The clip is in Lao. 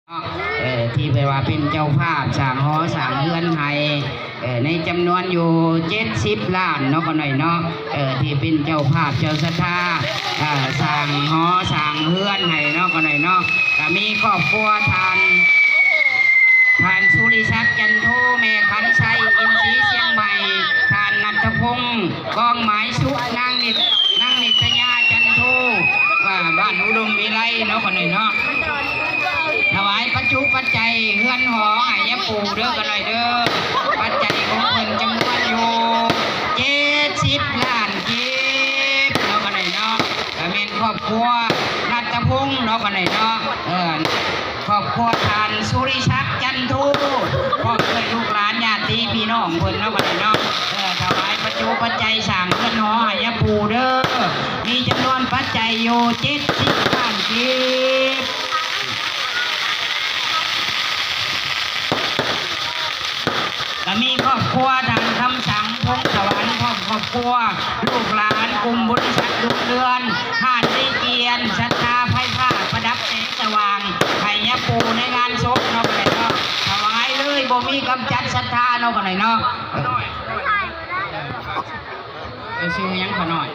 ເອີ ທີ່ແບບວ່າເປັນເຈົ້າພາບສ້າງຫໍສ້າງເຮືອນໃຫ້ ເອີ ໃນຈຳນວນຢູ່ເຈັດສິບລ້ານເນາະ ຂ້ານ້ອຍເນາະ ເອີ ທີ່ເປັນເຈົ້າພາບເຈົ້າສັດທາ ເອີ ສ້າງຫໍສ້າງເຮືອນໃຫ້ເນາະ ຂ້ານ້ອຍເນາະ ກໍມີຄອບຄົວທ່ານ ທ່ານສຸລິສັກ ຈັນໂທ ແມ່ຂັນໄຊ ອິນຊີ ຊຽງໃໝ່ ທ່ານ ນັດທະພົງ ກອງໝາຍສຸກ ນາງນິດ ນາງນິດຕະຍາ ຈັນໂທ ອ່າ ບ້ານອຸດົມວິໄລເນາະ ຂ້ານ້ອຍເນາະ ຖວາຍປັດຈຸປັດໄຈເຮືອນຫໍໃຫ້ຍາປູເດີ ຂ້ານ້ອຍເດີ ປັດໄຈຂອງເພິ່ນຈຳນວນຢູ່ເຈັດສິບລ້ານກີບເນາະ ຂ້ານ້ອຍເນາະ ກໍແມ່ນຄອບຄົວ ນັດທະພົງເນາະ ຂ້ານ້ອຍເນາະ ເອີ ຄອບຄົວທ່ານສຸລິສັກ ຈັນໂທ ພ້ອມດ້ວຍລູກຫຼານຍາດຕິພີ່ນ້ອງເພິ່ນເນາະ ບັດນີ້ເນາະ ເອີ ຖວາຍປັດຈຸປັດໄຈສ້າງເຮືອນຫໍໃຫ້ຍາປູເດີ ມີຈຳນວນປັດໄຈຢູ່ເຈັດສິບລ້ານກີບ ກໍມີຄອບຄົວທ່ານຄຳສັງ ພົງສະຫວັນ ພ້ອມຄອບຄົວ ລູກຫຼານກຸ່ມບໍລິສັດລຸງເຮືອນ ຮ້ານລີກຽນ ສັດທາໄຟຟ້າ ປະດັບແສງສະຫວ່າງ ໃຫ້ຍາປູໃນງານສົບເນາະ ຂ້ານ້ອຍເນາະ ຖວາຍເລີຍ ບໍ່ມີກຳຈັດສັດທາເນາະ ຂ້ານ້ອຍເນາະ ເອີ ເອີ ຊື່ຫຍັງ ຂ້ານ້ອຍ?